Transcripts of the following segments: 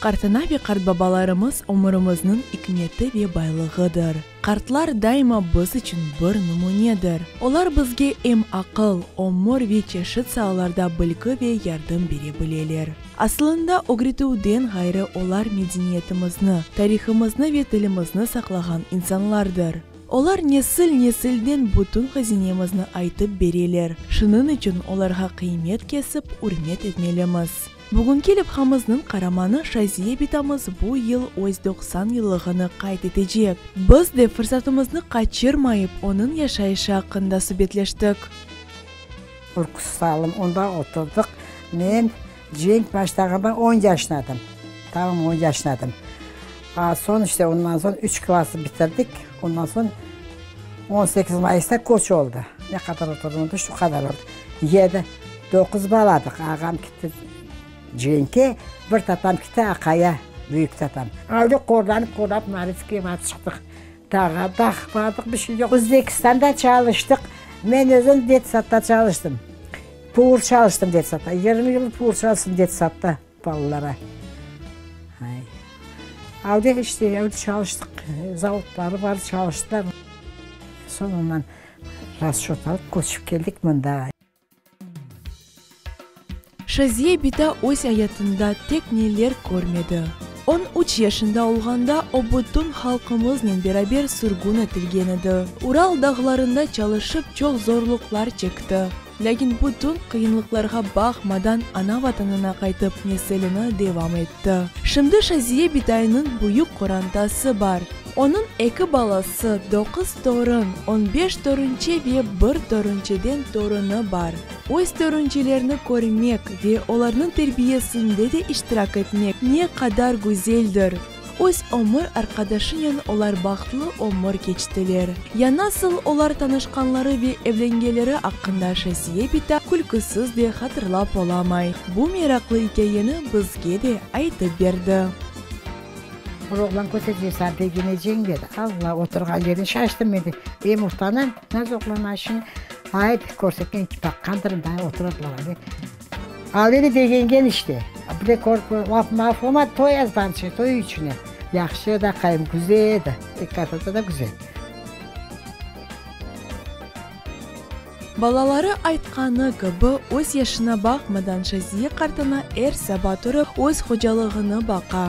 Qartana ve qartbabalarımız ömürimizniñ ikmeti ve baylığıdır. Qartlar daima biz içün bir nümünedir. Olar bizge em aqıl, ömür ve çeşit saalarda bilgi ve yardım bere bileler. Asılında, ögretüvden ğayrı olar medeniyetimizni, tarihımıznı ve tilimizni saqlağan insanlardır. Olar nesil-nesilden bütün hazinemizni aytıp bereler, şunıñ içün olarğa qıymet kesip, ürmet etmelimiz. Bugünki levhamıznıñ qaramanı Şaziye bitamız bu yıl öz 90 yıllığını qayd etecek. Biz de fırsatımıznı qaçırmayıp, onıñ yaşayışı aqqında subetleştik. Urkus salım, onda oturdıq. Men cenk başlağanda on yaşındadım. Tamam on yaşındadım. A soñ işte ondan soñ üç klassı bitirdik. Ondan soñ 18 Mayısta köç oldı. Ne qadar oturdıq onda, şu qadar oldı. Yedi, doquz baladıq. Ağam gitti cenkke, bir tatam gitti aqaya, büyük tatam. Öyle qorlanıp, qorlanıp Maritskiye barıp çıqtıq. Dağa, dağ bardıq, bir şey yoq. Özbekistanda çalıştıq. Men özüm detsadda çalıştım. Povur çalıştım detsadda. 20 yıl povur çalıştım detsadda balalara. Ay. Öyle işte, öyle çalıştıq. Zavodları bar, çalıştılar. Soñundan rasçot alıp köçip keldik mında. Şaziye bita öz ayatında tek neler körmedi. On üç yaşında olğanda o bütün halqımıznen beraber sürgün etilgen edi. Ural dağlarında çalışıp çoq zorluqlar çekti. Lâkin bütün qıyınlıqlarğa baqmadan ana vatanına qaytıp nesilini devam etti. Şimdi Şaziye bitaynıñ büyük qorantası bar. Onıñ eki balası, doquz torun, on beş torunçe ve bir torunçeden torunı bar. Öz torunçelerini körmek ve olarnıñ terbiyesinde de iştirak etmek ne qadar güzeldir! Öz ömür arqadaşınen olar bahtlı ömür keçtiler. Ya nasıl olar tanışqanları ve evlengenleri aqqında Şaziye bita külküsiz de hatırlap olamay. Bu meraqlı ikâyeni bizge de aytıp berdi. Bir oğlan köterdi, sen begeneceñ, dedi. Alla, oturğan yerden şaştım men de. Em utanam, naz oğlan maşina. Ayt, körsetken, baqqandırım, daa oturadılar öyle. Al endi begengen işte. Bir de körip, laf maf olmadı, toy azbarnı, toy içine. Yahşı edi aqayım, güzel edi. Eki tarafta da güzel. Balaları aytqanı kibi, öz yaşına baqmadan Şaziye qartana er saba turıp, öz hocalığını baqa.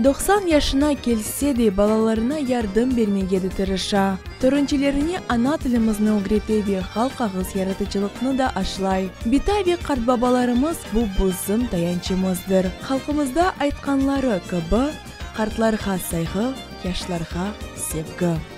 90 yaşına kelse de, balalarına yardım bermege de tırışa. Torunçilerine ana tilimizni ögrete ve halq ağız yaratıcılıqnı da aşlay. Bita ve qartbabalarımız bu bizim tayançımızdır. Halqımızda aytqanları kibi, qartlarğa sayğı, yaşlarğa sevgi.